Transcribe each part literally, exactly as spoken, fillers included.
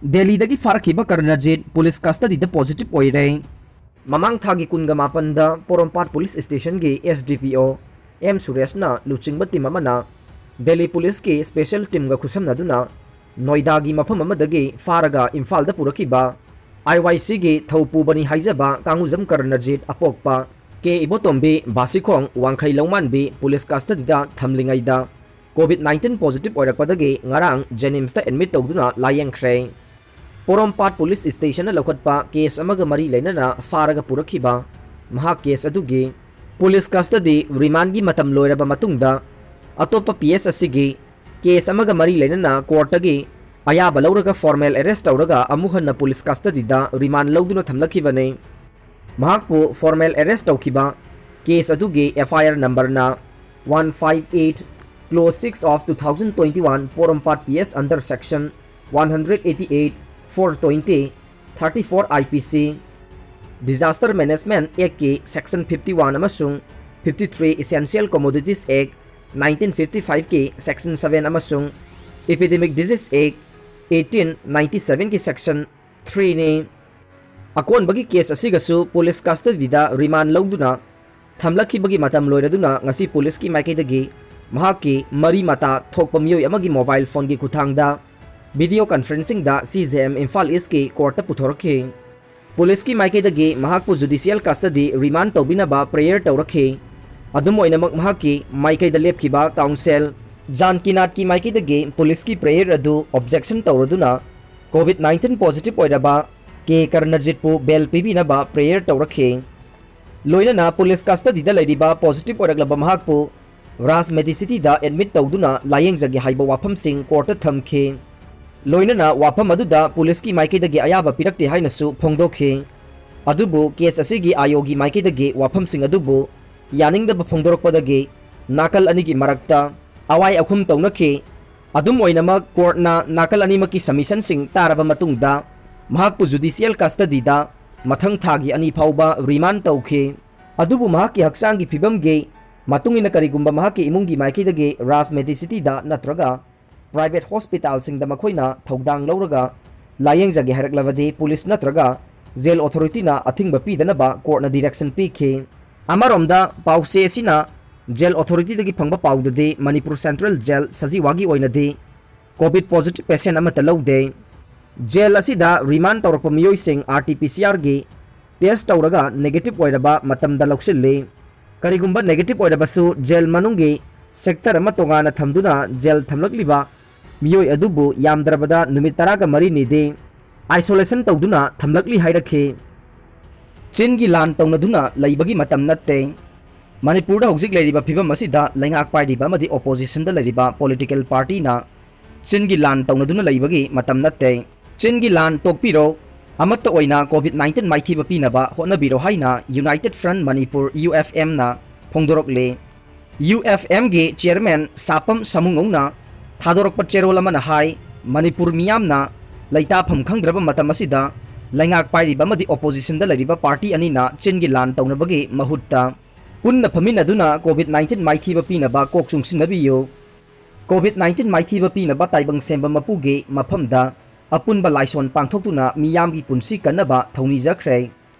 ꯗꯦꯜꯂꯤꯗꯒꯤ ꯐꯥꯔꯛꯈꯤꯕ ꯀꯔꯅꯖꯤꯠ police ꯀꯁꯇꯗꯤꯗ positive ꯑꯣꯏꯔꯦ꯫ ꯃꯃꯥꯡ ꯊꯥꯒꯤ ꯀꯨꯟꯒ ꯃꯥꯄꯟꯗ ꯄꯣꯔꯣꯝꯄꯥꯠ ꯄꯨꯂꯤꯁ ꯁ꯭ꯇꯦꯁꯟꯒꯤ ꯑꯦꯁ ꯗꯤ ꯄꯤ ꯑꯣ ꯑꯦꯝ ꯁꯨꯔꯦꯁꯅ ꯂꯨꯆꯤꯡꯕ ꯇꯤꯝ ꯑꯃꯅ ꯗꯦꯜꯂꯤ ꯄꯨꯂꯤꯁꯀꯤ ꯁ꯭ꯄꯦꯁꯦꯜ ꯇꯤꯝꯒ ꯈꯨꯠꯁꯝꯅꯗꯨꯅ ꯅꯣꯏꯗꯥꯒꯤ ꯃꯐꯝ ꯑꯃꯗꯒꯤ ꯐꯥꯔꯒ ꯏꯝꯐꯥꯜꯗ ꯄꯨꯔꯛꯈꯤꯕ ꯑꯥꯏ ꯋꯥꯏ ꯁꯤꯒꯤ ꯊꯧ ꯄꯨꯕꯅꯤ ꯍꯥꯏꯖꯕ ꯀꯥꯡꯉꯨꯖꯝ ꯀꯔꯅꯖꯤꯠ ꯑꯄꯣꯛꯄ ꯀꯦ ꯏꯕꯣꯇꯣꯝꯕꯤ ꯕꯥꯁꯤꯈꯣꯡ ꯋꯥꯡꯈꯩ ꯂꯧꯃꯥꯟꯕꯤ ꯄꯨꯂꯤꯁ ꯀꯁꯇꯗꯤꯗ ꯊꯝꯂꯤꯉꯩꯗ ꯀꯣꯚꯤꯗ ꯅꯥꯏꯟꯇꯤꯟ ꯄꯣꯖꯤꯇꯤꯚ ꯑꯣꯏꯔꯛꯄꯗꯒꯤ ꯉꯔꯥꯡ ꯖꯦꯅꯤꯝꯁꯇ ꯑꯦꯗꯃꯤꯠ ꯇꯧꯗꯨꯅ ꯂꯥꯌꯦꯡꯈ꯭ꯔꯦ꯫ ꯄꯣꯔꯣꯝꯄꯥꯠ ꯄꯨꯂꯤꯁ ꯁ꯭ꯇꯦꯁꯟꯅ ꯂꯧꯈꯠꯄ ꯀꯦꯁ ꯑꯃꯒ ꯃꯔꯤ ꯂꯩꯅꯅ ꯐꯥꯔꯒ ꯄꯨꯔꯛꯈꯤꯕ ꯃꯍꯥꯛ ꯀꯦꯁ ꯑꯗꯨꯒꯤ ꯄꯨꯂꯤꯁ ꯀꯁꯇꯗꯤ ꯔꯤꯃꯥꯟꯒꯤ ꯃꯇꯝ ꯂꯣꯏꯔꯕ ꯃꯇꯨꯡꯗ ꯑꯇꯣꯞꯄ ꯄꯤ ꯑꯦꯁ ꯑꯁꯤꯒꯤ ꯀꯦꯁ ꯑꯃꯒ ꯃꯔꯤ ꯂꯩꯅꯅ ꯀꯣꯔꯠꯇꯒꯤ ꯑꯌꯥꯕ ꯂꯧꯔꯒ ꯐꯣꯔꯃꯦꯜ ꯑꯦꯔꯦꯁ ꯇꯧꯔꯒ ꯑꯃꯨꯛ ꯍꯟꯅ ꯄꯨꯂꯤꯁ ꯀꯁꯇꯗꯤꯗ ꯔꯤꯃꯥꯟ ꯂꯧꯗꯨꯅ ꯊꯝꯂꯛꯈꯤꯕꯅꯤ꯫ ꯃꯍꯥꯛꯄꯨ ꯐꯣꯔꯃꯦꯜ ꯑꯦꯔꯦꯁ ꯇꯧꯈꯤꯕ ꯀꯦꯁ ꯑꯗꯨꯒꯤ ꯑꯦꯐ ꯑꯥꯏ ꯑꯥꯔ ꯅꯝꯕꯔꯅ one five eight, clause six of two thousand twenty-one, Porompat P S under section one hundred eighty eight, four twenty, thirty four I P C, Disaster Management Act ꯀꯤ section fifty one ꯑꯃꯁꯨꯡ fifty three, Essential Commodities Act nineteen fifty five ꯀꯤ section seven ꯑꯃꯁꯨꯡ Epidemic Disease Act eighteen ninety seven ꯀꯤ section three ꯅꯤ꯫ ꯑꯀꯣꯟꯕꯒꯤ case ꯑꯁꯤꯒꯁꯨ police ꯀꯁꯇꯗꯤꯗ ꯔꯤꯃꯥꯟ ꯂꯧꯗꯨꯅ ꯊꯝꯂꯛꯈꯤꯕꯒꯤ ꯃꯇꯝ ꯂꯣꯏꯔꯗꯨꯅ ꯉꯁꯤ ꯄꯨꯂꯤꯁꯀꯤ ꯃꯥꯏꯀꯩꯗꯒꯤ ꯃꯍꯥꯛꯀꯤ ꯃꯔꯤ ꯃꯇꯥ ꯊꯣꯛꯄ ꯃꯤꯑꯣꯏ ꯑꯃꯒꯤ ꯃꯣꯕꯥꯏꯜ ꯐꯣꯟꯒꯤ ꯈꯨꯠꯊꯥꯡꯗ ꯚꯤꯗꯤꯑꯣ ꯀꯟꯐꯔꯦꯟꯁꯤꯡꯗ ꯁꯤ ꯖꯦ ꯑꯦꯝ ꯏꯝꯐꯥꯜ ꯏꯁꯀꯤ ꯀꯣꯔꯠꯇ ꯄꯨꯊꯣꯔꯛꯈꯤ꯫ ꯄꯨꯂꯤꯁꯀꯤ ꯃꯥꯏꯀꯩꯗꯒꯤ ꯃꯍꯥꯛꯄꯨ ꯖꯨꯗꯤꯁꯤꯌꯦꯜ ꯀꯁꯇꯗꯤ ꯔꯤꯃꯥꯟ ꯇꯧꯕꯤꯅꯕ ꯄ꯭ꯔꯦꯌꯔ ꯇꯧꯔꯛꯈꯤ꯫ ꯑꯗꯨꯝ ꯑꯣꯏꯅꯃꯛ ꯃꯍꯥꯛꯀꯤ ꯃꯥꯏꯀꯩꯗ ꯂꯦꯞꯈꯤꯕ ꯀꯥꯎꯟꯁꯦꯜ ꯖꯥꯟꯀꯤꯅꯥꯠꯀꯤ ꯃꯥꯏꯀꯩꯗꯒꯤ ꯄꯨꯂꯤꯁꯀꯤ ꯄ꯭ꯔꯦꯌꯔ ꯑꯗꯨ ꯑꯣꯕꯖꯦꯛꯁꯟ ꯇꯧꯔꯗꯨꯅ ꯀꯣꯚꯤꯗ ꯅꯥꯏꯟꯇꯤꯟ ꯄꯣꯖꯤꯇꯤꯚ ꯑꯣꯏꯔꯕ ꯀꯦ ꯀꯔꯅꯖꯤꯠꯄꯨ ꯕꯦꯜ ꯄꯤꯕꯤꯅꯕ ꯄ꯭ꯔꯦꯌꯔ ꯇꯧꯔꯛꯈꯤ꯫ ꯂꯣꯏꯅꯅ ꯄꯨꯂꯤꯁ ꯀꯁꯇꯗꯤꯗ ꯂꯩꯔꯤꯕ ꯄꯣꯖꯤꯇꯤꯚ ꯑꯣꯏꯔꯛꯂꯕ ꯃꯍꯥꯛꯄꯨ ꯔꯥꯖ ꯃꯦꯗꯤꯁꯤꯇꯤꯗ ꯑꯦꯗꯃꯤꯠ ꯇꯧꯗꯨꯅ ꯂꯥꯌꯦꯡꯖꯒꯦ ꯍꯥꯏꯕ ꯋꯥꯐꯝꯁꯤꯡ ꯀꯣꯔꯠꯇ ꯊꯝꯈꯤ꯫ ꯂꯣꯏꯅꯅ ꯋꯥꯐꯝ ꯑꯗꯨꯗ ꯄꯨꯂꯤꯁꯀꯤ ꯃꯥꯏꯀꯩꯗꯒꯤ ꯑꯌꯥꯕ ꯄꯤꯔꯛꯇꯦ ꯍꯥꯏꯅꯁꯨ ꯐꯣꯡꯗꯣꯛꯈꯤ꯫ ꯑꯗꯨꯕꯨ ꯀꯦꯁ ꯑꯁꯤꯒꯤ ꯑꯥꯏ ꯑꯣꯒꯤ ꯃꯥꯏꯀꯩꯗꯒꯤ ꯋꯥꯐꯝꯁꯤꯡ ꯑꯗꯨꯕꯨ ꯌꯥꯅꯤꯡꯗꯕ ꯐꯣꯡꯗꯣꯔꯛꯄꯗꯒꯤ ꯅꯥꯀꯜ ꯑꯅꯤꯒꯤ ꯃꯔꯛꯇ ꯑꯋꯥꯏ ꯑꯈꯨꯝ ꯇꯧꯅꯈꯤ꯫ ꯑꯗꯨꯝ ꯑꯣꯏꯅꯃꯛ ꯀꯣꯔꯠꯅ ꯅꯥꯀꯜ ꯑꯅꯤꯃꯛꯀꯤ ꯁꯕꯃꯤꯁꯟꯁꯤꯡ ꯇꯥꯔꯕ ꯃꯇꯨꯡꯗ ꯃꯍꯥꯛꯄꯨ ꯖꯨꯗꯤꯁꯤꯌꯦꯜ ꯀꯁꯇꯗꯤꯗ ꯃꯊꯪ ꯊꯥꯒꯤ ꯑꯅꯤ ꯐꯥꯎꯕ ꯔꯤꯃꯥꯟ ꯇꯧꯈꯤ꯫ ꯑꯗꯨꯕꯨ ꯃꯍꯥꯛꯀꯤ ꯍꯛꯆꯥꯡꯒꯤ ꯐꯤꯕꯝꯒꯤ ꯃꯇꯨꯡ ꯏꯟꯅ ꯀꯔꯤꯒꯨꯝꯕ ꯃꯍꯥꯛꯀꯤ ꯏꯃꯨꯡꯒꯤ ꯃꯥꯏꯀꯩꯗꯒꯤ ꯔꯥꯖ ꯃꯦꯗꯤꯁꯤꯇꯤꯗ ꯅꯠꯇ꯭ꯔꯒ ꯄ꯭ꯔꯥꯏꯚꯦꯠ ꯍꯣꯁꯄꯤꯇꯥꯜꯁꯤꯡꯗ ꯃꯈꯣꯏꯅ ꯊꯧꯗꯥꯡ ꯂꯧꯔꯒ ꯂꯥꯌꯦꯡꯖꯒꯦ ꯍꯥꯏꯔꯛꯂꯕꯗꯤ ꯄꯨꯂꯤꯁ ꯅꯠꯇ꯭ꯔꯒ ꯖꯦꯜ ꯑꯣꯊꯣꯔꯤꯇꯤꯅ ꯑꯊꯤꯡꯕ ꯄꯤꯗꯅꯕ ꯀꯣꯔꯠꯅ ꯗꯤꯔꯦꯛꯁꯟ ꯄꯤꯈꯤ꯫ ꯑꯃꯔꯣꯝꯗ ꯄꯥꯎꯆꯦ ꯑꯁꯤꯅ ꯖꯦꯜ ꯑꯣꯊꯣꯔꯤꯇꯤꯗꯒꯤ ꯐꯪꯕ ꯄꯥꯎꯗꯗꯤ ꯃꯅꯤꯄꯨꯔ ꯁꯦꯟꯇ꯭ꯔꯦꯜ ꯖꯦꯜ ꯁꯖꯤꯋꯥꯒꯤ ꯑꯣꯏꯅꯗꯤ ꯀꯣꯚꯤꯗ ꯄꯣꯖꯤꯇꯤꯚ ꯄꯦꯁꯦꯟ ꯑꯃꯠꯇ ꯂꯧꯗꯦ꯫ ꯖꯦꯜ ꯑꯁꯤꯗ ꯔꯤꯃꯥꯟ ꯇꯧꯔꯛꯄ ꯃꯤꯑꯣꯏꯁꯤꯡ ꯑꯥꯔ ꯇꯤ ꯄꯤ ꯁꯤ ꯑꯥꯔꯒꯤ ꯇꯦꯁ ꯇꯧꯔꯒ ꯅꯦꯒꯦꯇꯤꯚ ꯑꯣꯏꯔꯕ ꯃꯇꯝꯗ ꯂꯧꯁꯤꯜꯂꯤ꯫ ꯀꯔꯤꯒꯨꯝꯕ ꯅꯦꯒꯦꯇꯤꯚ ꯑꯣꯏꯔꯕꯁꯨ ꯖꯦꯜ ꯃꯅꯨꯡꯒꯤ ꯁꯦꯛꯇꯔ ꯑꯃ ꯇꯣꯉꯥꯟꯅ ꯊꯝꯗꯨꯅ ꯖꯦꯜ ꯊꯝꯂꯛꯂꯤꯕ ꯃꯤꯑꯣꯏ ꯑꯗꯨꯕꯨ ꯌꯥꯝꯗ꯭ꯔꯕꯗ ꯅꯨꯃꯤꯠ ꯇꯔꯥꯒ ꯃꯔꯤꯅꯤꯗꯤ ꯑꯥꯏꯁꯣꯂꯦꯁꯟ ꯇꯧꯗꯨꯅ ꯊꯝꯂꯛꯂꯤ ꯍꯥꯏꯔꯛꯈꯤ꯫ ꯆꯤꯟꯒꯤ ꯂꯥꯟ ꯇꯧꯅꯗꯨꯅ ꯂꯩꯕꯒꯤ ꯃꯇꯝ ꯅꯠꯇꯦ꯫ ꯃꯅꯤꯄꯨꯔꯗ ꯍꯧꯖꯤꯛ ꯂꯩꯔꯤꯕ ꯐꯤꯕꯝ ꯑꯁꯤꯗ ꯂꯩꯉꯥꯛ ꯄꯥꯏꯔꯤꯕ ꯑꯃꯗꯤ ꯑꯣꯄꯣꯖꯤꯁꯟꯗ ꯂꯩꯔꯤꯕ ꯄꯣꯂꯤꯇꯤꯀꯦꯜ ꯄꯥꯔꯇꯤꯅ ꯆꯤꯟꯒꯤ ꯂꯥꯟ ꯇꯧꯅꯗꯨꯅ ꯂꯩꯕꯒꯤ ꯃꯇꯝ ꯅꯠꯇꯦ꯫ ꯆꯤꯟꯒꯤ ꯂꯥꯟ ꯇꯣꯛꯄꯤꯔꯣ, ꯑꯃꯠꯇ ꯑꯣꯏꯅ ꯀꯣꯚꯤꯗ ꯅꯥꯏꯟꯇꯤꯟ ꯃꯥꯏꯊꯤꯕ ꯄꯤꯅꯕ ꯍꯣꯠꯅꯕꯤꯔꯣ ꯍꯥꯏꯅ united front Manipur, U F ꯑꯦꯝꯅ ꯐꯣꯡꯗꯣꯔꯛꯂꯤ꯫ ꯌꯨ ꯑꯦꯐ ꯑꯦꯝꯒꯤ ꯆꯤꯌꯔꯃꯦꯟ ꯁꯥꯄꯝ ꯁꯥꯃꯨꯉꯧꯅ ꯊꯥꯗꯣꯔꯛꯄ ꯆꯦꯔꯣꯜ ꯑꯃꯅ ꯍꯥꯏ, ꯃꯅꯤꯄꯨꯔ ꯃꯤꯌꯥꯝꯅ ꯂꯩꯇꯥꯐꯝ ꯈꯪꯗ꯭ꯔꯕ ꯃꯇꯝ ꯑꯁꯤꯗ ꯂꯩꯉꯥꯛ ꯄꯥꯏꯔꯤꯕ ꯑꯃꯗꯤ ꯑꯣꯄꯣꯖꯤꯁꯟꯗ ꯂꯩꯔꯤꯕ ꯄꯥꯔꯇꯤ ꯑꯅꯤꯅ ꯆꯤꯟꯒꯤ ꯂꯥꯟ ꯇꯧꯅꯕꯒꯤ ꯃꯍꯨꯠꯇ ꯄꯨꯟꯅ ꯐꯝꯃꯤꯟꯅꯗꯨꯅ ꯀꯣꯚꯤꯗ ꯅꯥꯏꯟꯇꯤꯟ ꯃꯥꯏꯊꯤꯕ ꯄꯤꯅꯕ ꯀꯣꯛ ꯆꯨꯡꯁꯤꯟꯅꯕꯤꯌꯨ꯫ ꯀꯣꯚꯤꯗ ꯅꯥꯏꯟꯇꯤꯟ ꯃꯥꯏꯊꯤꯕ ꯄꯤꯅꯕ ꯇꯥꯏꯕꯪ ꯁꯦꯝꯕ ꯃꯄꯨꯒꯤ ꯃꯐꯝꯗ ꯑꯄꯨꯟꯕ ꯂꯥꯏꯁꯣꯟ ꯄꯥꯡꯊꯣꯛꯇꯨꯅ ꯃꯤꯌꯥꯝꯒꯤ ꯄꯨꯟꯁꯤ ꯀꯟꯅꯕ ꯊꯧꯅꯤꯖꯈ꯭ꯔꯦ꯫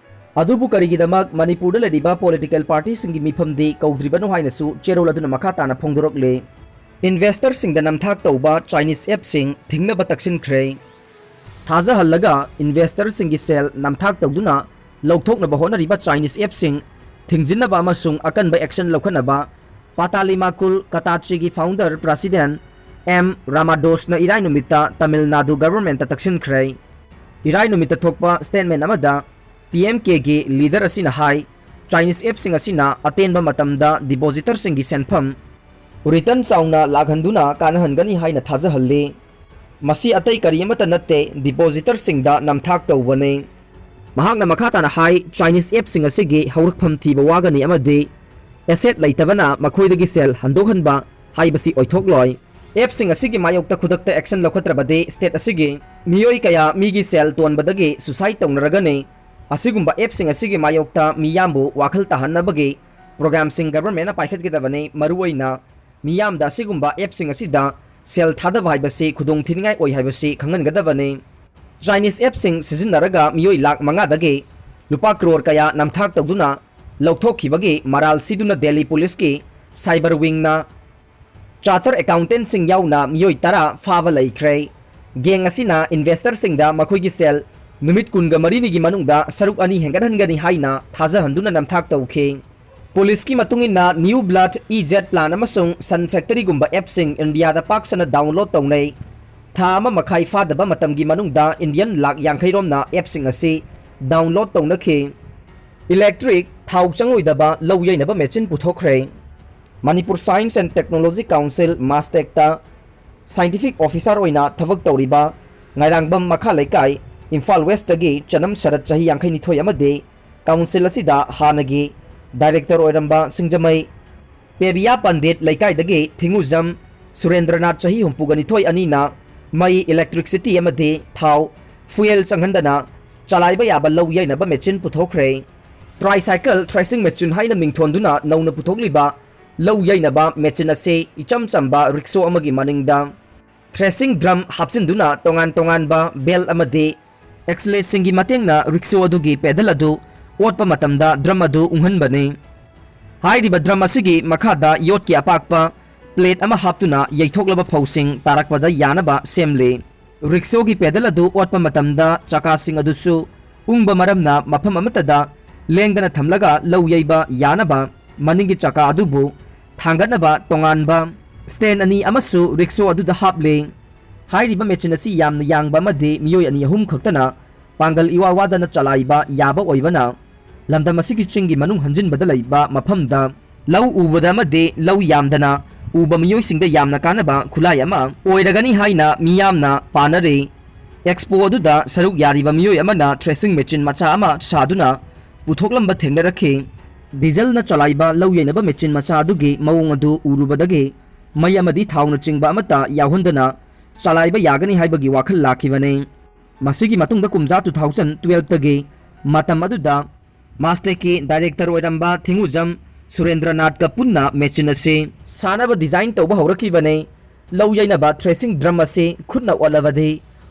ꯑꯗꯨꯕꯨ ꯀꯔꯤꯒꯤꯗꯃꯛ ꯃꯅꯤꯄꯨꯔꯗ ꯂꯩꯔꯤꯕ ꯄꯣꯂꯤꯇꯤꯀꯦꯜ ꯄꯥꯔꯇꯤꯁꯤꯡꯒꯤ ꯃꯤꯐꯝꯗꯤ ꯀꯧꯗ꯭ꯔꯤꯕꯅꯣ ꯍꯥꯏꯅꯁꯨ ꯆꯦꯔꯣꯜ ꯑꯗꯨꯅ ꯃꯈꯥ ꯇꯥꯅ ꯐꯣꯡꯗꯣꯔꯛꯂꯤ꯫ ꯏꯟꯚꯦꯁꯇꯔꯁꯤꯡꯗ ꯅꯝꯊꯥꯛ ꯇꯧꯕ ꯆꯥꯏꯅꯤꯁ ꯑꯦꯞꯁꯤꯡ ꯊꯤꯡꯅꯕ ꯇꯛꯁꯤꯟꯈ꯭ꯔꯦ꯫ ꯊꯥꯖꯍꯜꯂꯒ ꯏꯟꯚꯦꯁꯇꯔꯁꯤꯡꯒꯤ ꯁꯦꯜ ꯅꯝꯊꯥꯛ ꯇꯧꯗꯨꯅ ꯂꯧꯊꯣꯛꯅꯕ ꯍꯣꯠꯅꯔꯤꯕ ꯆꯥꯏꯅꯤꯁ ꯑꯦꯞꯁꯤꯡ ꯊꯤꯡꯖꯤꯟꯅꯕ ꯑꯃꯁꯨꯡ ꯑꯀꯟꯕ ꯑꯦꯛꯁꯟ ꯂꯧꯈꯠꯅꯕ ꯄꯥꯇꯥꯂꯤꯃꯥꯀꯨꯜ ꯀꯇꯥꯆꯤꯒꯤ ꯐꯥꯎꯟꯗꯔ ꯄ꯭ꯔꯁꯤꯗꯦꯟ ꯑꯦꯝ ꯔꯥꯃꯥꯗꯣꯁꯅ ꯏꯔꯥꯏ ꯅꯨꯃꯤꯠꯇ ꯇꯥꯃꯤꯜ ꯅꯥꯗꯨ ꯒꯚꯔꯟꯃꯦꯟꯠꯇ ꯇꯛꯁꯤꯟꯈ꯭ꯔꯦ꯫ ꯏꯔꯥꯏ ꯅꯨꯃꯤꯠꯇ ꯊꯣꯛꯄ ꯁ꯭ꯇꯦꯠꯃꯦꯟꯠ ꯑꯃꯗ ꯄꯤ ꯑꯦꯝ ꯀꯦꯒꯤ ꯂꯤꯗꯔ ꯑꯁꯤꯅ ꯍꯥꯏ, ꯆꯥꯏꯅꯤꯁ ꯑꯦꯞꯁꯤꯡ ꯑꯁꯤꯅ ꯑꯇꯦꯟꯕ ꯃꯇꯝꯗ ꯗꯤꯄꯣꯖꯤꯇꯔꯁꯤꯡꯒꯤ ꯁꯦꯟꯐꯝ ꯔꯤꯇꯔꯟ ꯆꯥꯎꯅ ꯂꯥꯛꯍꯟꯗꯨꯅ ꯀꯥꯟꯅꯍꯟꯒꯅꯤ ꯍꯥꯏꯅ ꯊꯥꯖꯍꯜꯂꯤ꯫ ꯃꯁꯤ ꯑꯇꯩ ꯀꯔꯤ ꯑꯃꯠꯇ ꯅꯠꯇꯦ, ꯗꯤꯄꯣꯖꯤꯇꯔꯁꯤꯡꯗ ꯅꯝꯊꯥꯛ ꯇꯧꯕꯅꯤ꯫ ꯃꯍꯥꯛꯅ ꯃꯈꯥ ꯇꯥꯅ ꯍꯥꯏ, ꯆꯥꯏꯅꯤꯁ ꯑꯦꯞꯁꯤꯡ ꯑꯁꯤꯒꯤ ꯍꯧꯔꯛꯐꯝ ꯊꯤꯕ ꯋꯥꯒꯅꯤ ꯑꯃꯗꯤ ꯑꯦꯁꯦꯠ ꯂꯩꯇꯕꯅ ꯃꯈꯣꯏꯗꯒꯤ ꯁꯦꯜ ꯍꯟꯗꯣꯛꯍꯟꯕ ꯍꯥꯏꯕꯁꯤ ꯑꯣꯏꯊꯣꯛꯂꯣꯏ꯫ ꯑꯦꯞꯁꯤꯡ ꯑꯁꯤꯒꯤ ꯃꯥꯌꯣꯛꯇ ꯈꯨꯗꯛꯇ ꯑꯦꯛꯁꯟ ꯂꯧꯈꯠꯇ꯭ꯔꯕꯗꯤ ꯁ꯭ꯇꯦꯠ ꯑꯁꯤꯒꯤ ꯃꯤꯑꯣꯏ ꯀꯌꯥ ꯃꯤꯒꯤ ꯁꯦꯜ ꯇꯣꯟꯕꯗꯒꯤ ꯁꯨꯁꯥꯏꯗ ꯇꯧꯅꯔꯒꯅꯤ꯫ ꯑꯁꯤꯒꯨꯝꯕ ꯑꯦꯞꯁꯤꯡ ꯑꯁꯤꯒꯤ ꯃꯥꯌꯣꯛꯇ ꯃꯤꯌꯥꯝꯕꯨ ꯋꯥꯈꯜ ꯇꯥꯍꯟꯅꯕꯒꯤ ꯄ꯭ꯔꯣꯒ꯭ꯔꯥꯝꯁꯤꯡ ꯒꯚꯔꯟꯃꯦꯟꯠꯅ ꯄꯥꯏꯈꯠꯀꯗꯕꯅꯤ꯫ ꯃꯔꯨꯑꯣꯏꯅ ꯃꯤꯌꯥꯝꯗ ꯑꯁꯤꯒꯨꯝꯕ ꯑꯦꯞꯁꯤꯡ ꯑꯁꯤꯗ ꯁꯦꯜ ꯊꯥꯗꯕ ꯍꯥꯏꯕꯁꯤ ꯈꯨꯗꯣꯡꯊꯤꯅꯤꯡꯉꯥꯏ ꯑꯣꯏ ꯍꯥꯏꯕꯁꯤ ꯈꯪꯍꯟꯒꯗꯕꯅꯤ꯫ Chinese appꯁꯤꯡ ꯁꯤꯖꯤꯟꯅꯔꯒ ꯃꯤꯑꯣꯏ ꯂꯥꯈ ꯃꯉꯥꯗꯒꯤ ꯂꯨꯄꯥ ꯀ꯭ꯔꯣꯔ ꯀꯌꯥ ꯅꯝꯊꯥꯛ ꯇꯧꯗꯨꯅ ꯂꯧꯊꯣꯛꯈꯤꯕꯒꯤ ꯃꯔꯥꯜ ꯁꯤꯗꯨꯅ ꯗꯦꯜꯂꯤ ꯄꯨꯂꯤꯁꯀꯤ cyber wingꯅ chartered accountantꯁꯤꯡ ꯌꯥꯎꯅ ꯃꯤꯑꯣꯏ ꯇꯔꯥ ꯐꯥꯕ ꯂꯩꯈ꯭ꯔꯦ꯫ Gang ꯑꯁꯤꯅ investorꯁꯤꯡꯗ ꯃꯈꯣꯏꯒꯤ ꯁꯦꯜ ꯅꯨꯃꯤꯠ ꯀꯨꯟꯒ ꯃꯔꯤꯅꯤꯒꯤ ꯃꯅꯨꯡꯗ ꯁꯔꯨꯛ ꯑꯅꯤ ꯍꯦꯟꯒꯠꯍꯟꯒꯅꯤ ꯍꯥꯏꯅ ꯊꯥꯖꯍꯟꯗꯨꯅ ꯅꯝꯊꯥꯛ ꯇꯧꯈꯤ꯫ ꯄꯨꯂꯤꯁꯀꯤ ꯃꯇꯨꯡ ꯏꯟꯅ New Blood, E-Jet Plan ꯑꯃꯁꯨꯡ Sun Factoryꯒꯨꯝꯕ appꯁꯤꯡ ꯏꯟꯗꯤꯌꯥꯗ ꯄꯥꯛ ꯁꯟꯅ download ꯇꯧꯅꯩ꯫ ꯊꯥ ꯑꯃ ꯃꯈꯥꯏ ꯐꯥꯗꯕ ꯃꯇꯝꯒꯤ ꯃꯅꯨꯡꯗ Indian ꯂꯥꯈ ꯌꯥꯡꯈꯩ ꯔꯣꯝꯅ appꯁꯤꯡ ꯑꯁꯤ download ꯇꯧꯅꯈꯤ꯫ Electric, ꯊꯥꯎ ꯆꯪꯂꯣꯏꯗꯕ ꯂꯧ ꯌꯩꯅꯕ machine ꯄꯨꯊꯣꯛꯈ꯭ꯔꯦ꯫ Manipur Science and Technology Council, MASTECꯇ scientific officer ꯑꯣꯏꯅ ꯊꯕꯛ ꯇꯧꯔꯤꯕ ꯉꯥꯏꯔꯥꯡꯕꯝ ꯃꯈꯥ ꯂꯩꯀꯥꯏ, ꯏꯝꯐꯥꯜ Westꯇꯒꯤ ꯆꯅꯝ ꯁꯔꯠ, ꯆꯍꯤ ꯌꯥꯡꯈꯩ ꯅꯤꯊꯣꯏ ꯑꯃꯗꯤ council ꯑꯁꯤꯗ ꯍꯥꯟꯅꯒꯤ director ꯑꯣꯏꯔꯝꯕ ꯁꯤꯡꯖꯃꯩ ꯄꯦꯕꯤꯌꯥ ꯄꯟꯗꯤꯠ ꯂꯩꯀꯥꯏꯗꯒꯤ ꯊꯤꯡꯉꯨꯖꯝ ꯁꯨꯔꯦꯟꯗ꯭ꯔꯅꯥꯊ, ꯆꯍꯤ ꯍꯨꯝꯐꯨꯒ ꯅꯤꯊꯣꯏ, ꯑꯅꯤꯅ ꯃꯩ, electricity ꯑꯃꯗꯤ ꯊꯥꯎ, fuel ꯆꯪꯍꯟꯗꯅ ꯆꯂꯥꯏꯕ ꯌꯥꯕ ꯂꯧ ꯌꯩꯅꯕ machine ꯄꯨꯊꯣꯛꯈ꯭ꯔꯦ꯫ Tricycle threshing machine ꯍꯥꯏꯅ ꯃꯤꯡꯊꯣꯟꯗꯨꯅ ꯅꯧꯅ ꯄꯨꯊꯣꯛꯂꯤꯕ ꯂꯧ ꯌꯩꯅꯕ machine ꯑꯁꯤ ꯏꯆꯝ ꯆꯝꯕ rickshaw ꯑꯃꯒꯤ ꯃꯅꯤꯡꯗ threshing drum ꯍꯥꯞꯆꯤꯟꯗꯨꯅ ꯇꯣꯉꯥꯟ ꯇꯣꯉꯥꯟꯕ belt ꯑꯃꯗꯤ axleꯁꯤꯡꯒꯤ ꯃꯇꯦꯡꯅ rickshaw ꯑꯗꯨꯒꯤ pedal ꯑꯗꯨ ꯑꯣꯠꯄ ꯃꯇꯝꯗ drum ꯑꯗꯨ ꯎꯪꯍꯟꯕꯅꯤ꯫ ꯍꯥꯏꯔꯤꯕ drum ꯑꯁꯤꯒꯤ ꯃꯈꯥꯗ ꯌꯣꯠꯀꯤ ꯑꯄꯥꯛꯄ plate ꯑꯃ ꯍꯥꯞꯇꯨꯅ ꯌꯩꯊꯣꯛꯂꯕ ꯐꯧꯁꯤꯡ ꯇꯥꯔꯛꯄꯗ ꯌꯥꯅꯕ ꯁꯦꯝꯂꯤ꯫ Rickshawꯒꯤ pedal ꯑꯗꯨ ꯑꯣꯠꯄ ꯃꯇꯝꯗ ꯆꯀꯥꯁꯤꯡ ꯑꯗꯨꯁꯨ ꯎꯪꯕ ꯃꯔꯝꯅ ꯃꯐꯝ ꯑꯃꯠꯇꯗ ꯂꯦꯡꯗꯅ ꯊꯝꯂꯒ ꯂꯧ ꯌꯩꯕ ꯌꯥꯅꯕ ꯃꯅꯤꯡꯒꯤ ꯆꯀꯥ ꯑꯗꯨꯕꯨ ꯊꯥꯡꯒꯠꯅꯕ ꯇꯣꯉꯥꯟꯕ stand ꯑꯅꯤ ꯑꯃꯁꯨ rickshaw ꯑꯗꯨꯗ ꯍꯥꯞꯂꯤ꯫ ꯍꯥꯏꯔꯤꯕ machine ꯑꯁꯤ ꯌꯥꯝꯅ ꯌꯥꯡꯕ ꯑꯃꯗꯤ ꯃꯤꯑꯣꯏ ꯑꯅꯤ ꯑꯍꯨꯝ ꯈꯛꯇꯅ ꯄꯥꯡꯒꯜ ꯏꯋꯥ ꯋꯥꯗꯅ ꯆꯂꯥꯏꯕ ꯌꯥꯕ ꯑꯣꯏꯕꯅ ꯂꯝꯗꯝ ꯑꯁꯤꯒꯤ ꯆꯤꯡꯒꯤ ꯃꯅꯨꯡ ꯍꯟꯖꯤꯟꯕꯗ ꯂꯩꯕ ꯃꯐꯝꯗ ꯂꯧ ꯎꯕꯗ ꯑꯃꯗꯤ ꯂꯧ ꯌꯥꯝꯗꯅ ꯎꯕ ꯃꯤꯑꯣꯏꯁꯤꯡꯗ ꯌꯥꯝꯅ ꯀꯥꯟꯅꯕ ꯈꯨꯠꯂꯥꯏ ꯑꯃ ꯑꯣꯏꯔꯒꯅꯤ ꯍꯥꯏꯅ ꯃꯤꯌꯥꯝꯅ ꯄꯥꯅꯔꯤ꯫ Expo ꯑꯗꯨꯗ ꯁꯔꯨꯛ ꯌꯥꯔꯤꯕ ꯃꯤꯑꯣꯏ ꯑꯃꯅ threshing machine ꯃꯆꯥ ꯑꯃ ꯁꯥꯗꯨꯅ ꯄꯨꯊꯣꯛꯂꯝꯕ ꯊꯦꯡꯅꯔꯛꯈꯤ꯫ Dieselꯅ ꯆꯂꯥꯏꯕ ꯂꯧ ꯌꯩꯅꯕ machine ꯃꯆꯥ ꯑꯗꯨꯒꯤ ꯃꯑꯣꯡ ꯑꯗꯨ ꯎꯔꯨꯕꯗꯒꯤ ꯃꯩ ꯑꯃꯗꯤ ꯊꯥꯎꯅꯆꯤꯡꯕ ꯑꯃꯠꯇ ꯌꯥꯎꯍꯟꯗꯅ ꯆꯂꯥꯏꯕ ꯌꯥꯒꯅꯤ ꯍꯥꯏꯕꯒꯤ ꯋꯥꯈꯜ ꯂꯥꯛꯈꯤꯕꯅꯤ꯫ ꯃꯁꯤꯒꯤ ꯃꯇꯨꯡꯗ ꯀꯨꯝꯖꯥ two thousand twelveꯇꯒꯤ ꯃꯇꯝ ꯑꯗꯨꯗ MASTECꯀꯤ director ꯑꯣꯏꯔꯝꯕ ꯊꯤꯡꯉꯨꯖꯝ ꯁꯨꯔꯦꯟꯗ꯭ꯔꯅꯥꯊꯀ ꯄꯨꯟꯅ machine ꯑꯁꯤ ꯁꯥꯅꯕ design ꯇꯧꯕ ꯍꯧꯔꯛꯈꯤꯕꯅꯤ꯫ ꯂꯧ ꯌꯩꯅꯕ threshing drum ꯑꯁꯤ ꯈꯨꯠꯅ ꯑꯣꯠꯂꯕꯗꯤ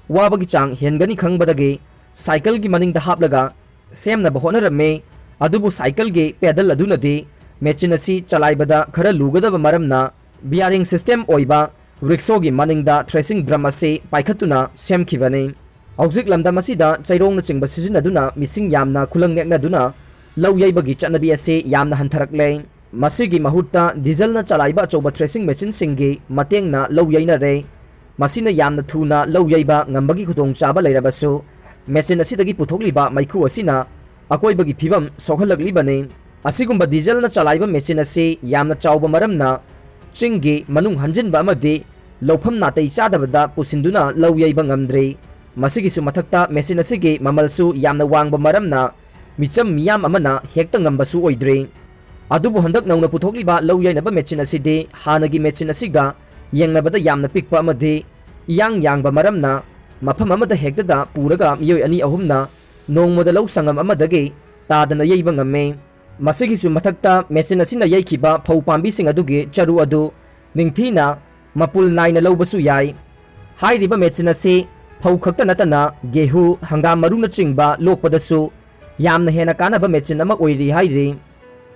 ꯋꯥꯕꯒꯤ ꯆꯥꯡ ꯍꯦꯟꯒꯅꯤ ꯈꯪꯕꯗꯒꯤ ꯁꯥꯏꯀꯜꯒꯤ ꯃꯅꯤꯡꯗ ꯍꯥꯞꯂꯒ ꯁꯦꯝꯅꯕ ꯍꯣꯠꯅꯔꯝꯃꯤ꯫ ꯑꯗꯨꯕꯨ ꯁꯥꯏꯀꯜꯒꯤ ꯄꯦꯗꯜ ꯑꯗꯨꯅꯗꯤ ꯃꯦꯆꯤꯟ ꯑꯁꯤ ꯆꯂꯥꯏꯕꯗ ꯈꯔ ꯂꯨꯒꯗꯕ ꯃꯔꯝꯅ ꯕꯤꯌꯥꯔꯤꯡ ꯁꯤꯁꯇꯦꯝ ꯑꯣꯏꯕ ꯔꯤꯛꯁꯣꯒꯤ ꯃꯅꯤꯡꯗ ꯊ꯭ꯔꯦꯁꯤꯡ ꯗ꯭ꯔꯝ ꯑꯁꯤ ꯄꯥꯏꯈꯠꯇꯨꯅ ꯁꯦꯝꯈꯤꯕꯅꯤ꯫ ꯍꯧꯖꯤꯛ ꯂꯝꯗꯝ ꯑꯁꯤꯗ ꯆꯩꯔꯣꯡꯅꯆꯤꯡꯕ ꯁꯤꯖꯤꯟꯅꯗꯨꯅ ꯃꯤꯁꯤꯡ ꯌꯥꯝꯅ ꯈꯨꯂꯪ ꯅꯦꯛꯅꯗꯨꯅ ꯂꯧ ꯌꯩꯕꯒꯤ ꯆꯠꯅꯕꯤ ꯑꯁꯤ ꯌꯥꯝꯅ ꯍꯟꯊꯔꯛꯂꯦ꯫ ꯃꯁꯤꯒꯤ ꯃꯍꯨꯠꯇ ꯗꯤꯖꯜꯅ ꯆꯂꯥꯏꯕ ꯑꯆꯧꯕ ꯊ꯭ꯔꯦꯁꯤꯡ ꯃꯦꯆꯤꯟꯁꯤꯡꯒꯤ ꯃꯇꯦꯡꯅ ꯂꯧ ꯌꯩꯅꯔꯦ꯫ ꯃꯁꯤꯅ ꯌꯥꯝꯅ ꯊꯨꯅ ꯂꯧ ꯌꯩꯕ ꯉꯝꯕꯒꯤ ꯈꯨꯗꯣꯡꯆꯥꯕ ꯂꯩꯔꯕꯁꯨ, ꯃꯦꯆꯤꯟ ꯑꯁꯤꯗꯒꯤ ꯄꯨꯊꯣꯛꯂꯤꯕ ꯃꯩꯈꯨ ꯑꯁꯤꯅ ꯑꯀꯣꯏꯕꯒꯤ ꯐꯤꯕꯝ ꯁꯣꯛꯍꯜꯂꯛꯂꯤꯕꯅꯤ꯫ ꯑꯁꯤꯒꯨꯝꯕ ꯗꯤꯖꯜꯅ ꯆꯂꯥꯏꯕ ꯃꯦꯆꯤꯟ ꯑꯁꯤ ꯌꯥꯝꯅ ꯆꯥꯎꯕ ꯃꯔꯝꯅ ꯆꯤꯡꯒꯤ ꯃꯅꯨꯡ ꯍꯟꯖꯤꯟꯕ ꯑꯃꯗꯤ ꯂꯧꯐꯝ ꯅꯥꯇꯩ ꯆꯥꯗꯕꯗ ꯄꯨꯁꯤꯟꯗꯨꯅ ꯂꯧ ꯌꯩꯕ ꯉꯝꯗ꯭ꯔꯤ꯫ ꯃꯁꯤꯒꯤꯁꯨ ꯃꯊꯛꯇ ꯃꯦꯆꯤꯟ ꯑꯁꯤꯒꯤ ꯃꯃꯜꯁꯨ ꯌꯥꯝꯅ ꯋꯥꯡꯕ ꯃꯔꯝꯅ ꯃꯤꯆꯝ ꯃꯤꯌꯥꯝ ꯑꯃꯅ ꯍꯦꯛꯇ ꯉꯝꯕꯁꯨ ꯑꯣꯏꯗ꯭ꯔꯤ꯫ ꯑꯗꯨꯕꯨ ꯍꯟꯗꯛ ꯅꯧꯅ ꯄꯨꯊꯣꯛꯂꯤꯕ ꯂꯧ ꯌꯩꯅꯕ ꯃꯦꯆꯤꯟ ꯑꯁꯤꯗꯤ ꯍꯥꯟꯅꯒꯤ ꯃꯦꯆꯤꯟ ꯑꯁꯤꯒ ꯌꯦꯡꯅꯕꯗ ꯌꯥꯝꯅ ꯄꯤꯛꯄ ꯑꯃꯗꯤ ꯏꯌꯥꯡ ꯌꯥꯡꯕ ꯃꯔꯝꯅ ꯃꯐꯝ ꯑꯃꯗ ꯍꯦꯛꯇꯗ ꯄꯨꯔꯒ ꯃꯤꯑꯣꯏ ꯑꯅꯤ ꯑꯍꯨꯝꯅ ꯅꯣꯡꯃꯗ ꯂꯧ ꯁꯪꯉꯝ ꯑꯃꯗꯒꯤ ꯇꯥꯗꯅ ꯌꯩꯕ ꯉꯝꯃꯤ꯫ ꯃꯁꯤꯒꯤꯁꯨ ꯃꯊꯛꯇ ꯃꯦꯆꯤꯟ ꯑꯁꯤꯅ ꯌꯩꯈꯤꯕ ꯐꯧ ꯄꯥꯝꯕꯤꯁꯤꯡ ꯑꯗꯨꯒꯤ ꯆꯔꯨ ꯑꯗꯨ ꯅꯤꯡꯊꯤꯅ ꯃꯄꯨꯜ ꯅꯥꯏꯅ ꯂꯧꯕꯁꯨ ꯌꯥꯏ꯫ ꯍꯥꯏꯔꯤꯕ ꯃꯦꯆꯤꯟ ꯑꯁꯤ ꯐꯧ ꯈꯛꯇ ꯅꯠꯇꯅ ꯒꯦꯍꯨ, ꯍꯪꯒꯥꯝ ꯃꯔꯨꯅꯆꯤꯡꯕ ꯂꯣꯛꯄꯗꯁꯨ ꯌꯥꯝꯅ ꯍꯦꯟꯅ ꯀꯥꯟꯅꯕ ꯃꯦꯆꯤꯟ ꯑꯃ ꯑꯣꯏꯔꯤ ꯍꯥꯏꯔꯤ꯫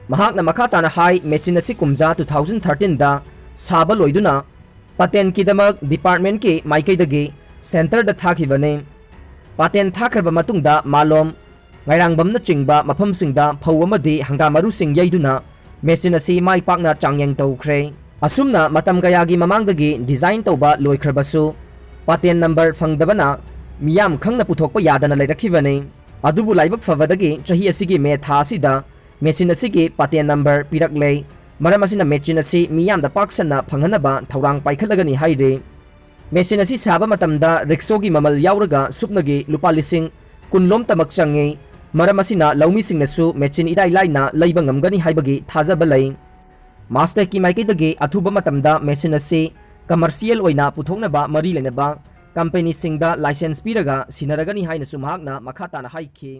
ꯃꯍꯥꯛꯅ ꯃꯈꯥ ꯇꯥꯅ ꯍꯥꯏ, ꯃꯦꯆꯤꯟ ꯑꯁꯤ ꯀꯨꯝꯖꯥ two thousand thirteen ꯗ ꯁꯥꯕ ꯂꯣꯏꯗꯨꯅ ꯄꯥꯇꯦꯟꯀꯤꯗꯃꯛ ꯗꯤꯄꯥꯔꯠꯃꯦꯟꯠꯀꯤ ꯃꯥꯏꯀꯩꯗꯒꯤ ꯁꯦꯟꯇꯔꯗ ꯊꯥꯈꯤꯕꯅꯤ꯫ ꯄꯥꯇꯦꯟ ꯊꯥꯈ꯭ꯔꯕ ꯃꯇꯨꯡꯗ ꯃꯥꯂꯣꯝ, ꯉꯥꯏꯔꯥꯡꯕꯝꯅꯆꯤꯡꯕ ꯃꯐꯝꯁꯤꯡꯗ ꯐꯧ ꯑꯃꯗꯤ ꯍꯪꯒꯥꯝ ꯃꯔꯨꯁꯤꯡ ꯌꯩꯗꯨꯅ ꯃꯦꯆꯤꯟ ꯑꯁꯤ ꯃꯥꯏ ꯄꯥꯛꯅ ꯆꯥꯡꯌꯦꯡ ꯇꯧꯈ꯭ꯔꯦ꯫ ꯑꯁꯨꯝꯅ ꯃꯇꯝ ꯀꯌꯥꯒꯤ ꯃꯃꯥꯡꯗꯒꯤ ꯗꯤꯖꯥꯏꯟ ꯇꯧꯕ ꯂꯣꯏꯈ꯭ꯔꯕꯁꯨ ꯄꯥꯇꯦꯟ ꯅꯝꯕꯔ ꯐꯪꯗꯕꯅ ꯃꯤꯌꯥꯝ ꯈꯪꯅ ꯄꯨꯊꯣꯛꯄ ꯌꯥꯗꯅ ꯂꯩꯔꯛꯈꯤꯕꯅꯤ꯫ ꯑꯗꯨꯕꯨ ꯂꯥꯏꯕꯛ ꯐꯕꯗꯒꯤ ꯆꯍꯤ ꯑꯁꯤꯒꯤ ꯃꯦ ꯊꯥ ꯑꯁꯤꯗ ꯃꯦꯆꯤꯟ ꯑꯁꯤꯒꯤ ꯄꯥꯇꯦꯟ ꯅꯝꯕꯔ ꯄꯤꯔꯛꯂꯦ꯫ ꯃꯔꯝ ꯑꯁꯤꯅ ꯃꯦꯆꯤꯟ ꯑꯁꯤ ꯃꯤꯌꯥꯝꯗ ꯄꯥꯛ ꯁꯟꯅ ꯐꯪꯍꯟꯅꯕ ꯊꯧꯔꯥꯡ ꯄꯥꯏꯈꯠꯂꯒꯅꯤ ꯍꯥꯏꯔꯤ꯫ ꯃꯦꯆꯤꯟ ꯑꯁꯤ ꯁꯥꯕ ꯃꯇꯝꯗ ꯔꯤꯛꯁꯣꯒꯤ ꯃꯃꯜ ꯌꯥꯎꯔꯒ ꯁꯨꯞꯅꯒꯤ ꯂꯨꯄꯥ ꯂꯤꯁꯤꯡ ꯀꯨꯟ ꯂꯣꯝꯇꯃꯛ ꯆꯪꯉꯤ꯫ ꯃꯔꯝ ꯑꯁꯤꯅ ꯂꯧꯃꯤꯁꯤꯡꯅꯁꯨ ꯃꯦꯆꯤꯟ ꯏꯔꯥꯏ ꯂꯥꯏꯅ ꯂꯩꯕ ꯉꯝꯒꯅꯤ ꯍꯥꯏꯕꯒꯤ ꯊꯥꯖꯕ ꯂꯩ꯫ ꯃꯥꯁꯇꯦꯛꯀꯤ ꯃꯥꯏꯀꯩꯗꯒꯤ ꯑꯊꯨꯕ ꯃꯇꯝꯗ ꯃꯦꯆꯤꯟ ꯑꯁꯤ ꯀꯃꯔꯁꯤꯌꯦꯜ ꯑꯣꯏꯅ ꯄꯨꯊꯣꯛꯅꯕ ꯃꯔꯤ ꯂꯩꯅꯕ ꯀꯝꯄꯦꯅꯤꯁꯤꯡꯗ ꯂꯥꯏꯁꯦꯟꯁ ꯄꯤꯔꯒ ꯁꯤꯟꯅꯔꯒꯅꯤ ꯍꯥꯏꯅꯁꯨ ꯃꯍꯥꯛꯅ ꯃꯈꯥ ꯇꯥꯅ ꯍꯥꯏꯈꯤ꯫